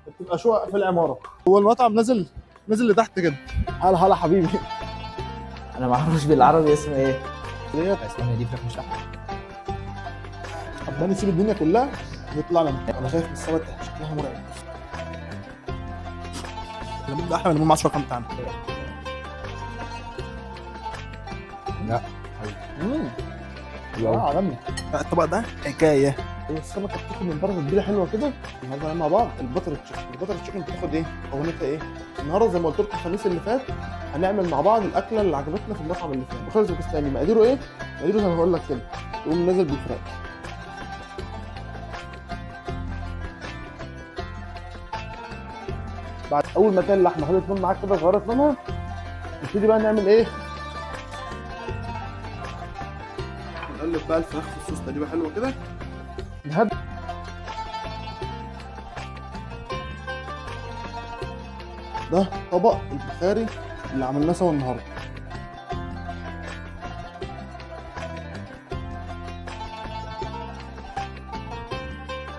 بتبقى شقق في العمارة. هو المطعم نازل نازل لتحت كده. هلا هلا حبيبي. انا ما اعرفش بالعربي اسمه ايه. ديت اسمها دي فراخ مش لحمه. حباني نسيب الدنيا كلها نطلع لنا. انا خايف من السمك، شكلها مرعب. الليمون ده احلى من الليمون مع الشوكة بتاعنا. لا حلو. عالمي. الطبق ده حكاية. هي السمكة بتاخد من بره تتبيله حلوة كده. النهارده مع بعض ال butter chicken. ال butter chicken بتاخد ايه؟ مكوناتها ايه؟ النهارده زي ما قلت لكم الخميس اللي فات هنعمل مع بعض الاكلة اللي عجبتنا في المطعم اللي فات. بخير باكستاني. مقاديره ايه؟ مقاديره زي ما بقول لك كده. تقوم نازل بالفراخ. بعد اول ما كان اللحمة خدت لون معاك كده، غيرت لونها، نبتدي بقى نعمل ايه؟ نقلب بقى الفراخ في الصوص تقليبه حلوة كده. نهب ده طبق البخاري اللي عملناه سوا النهارده.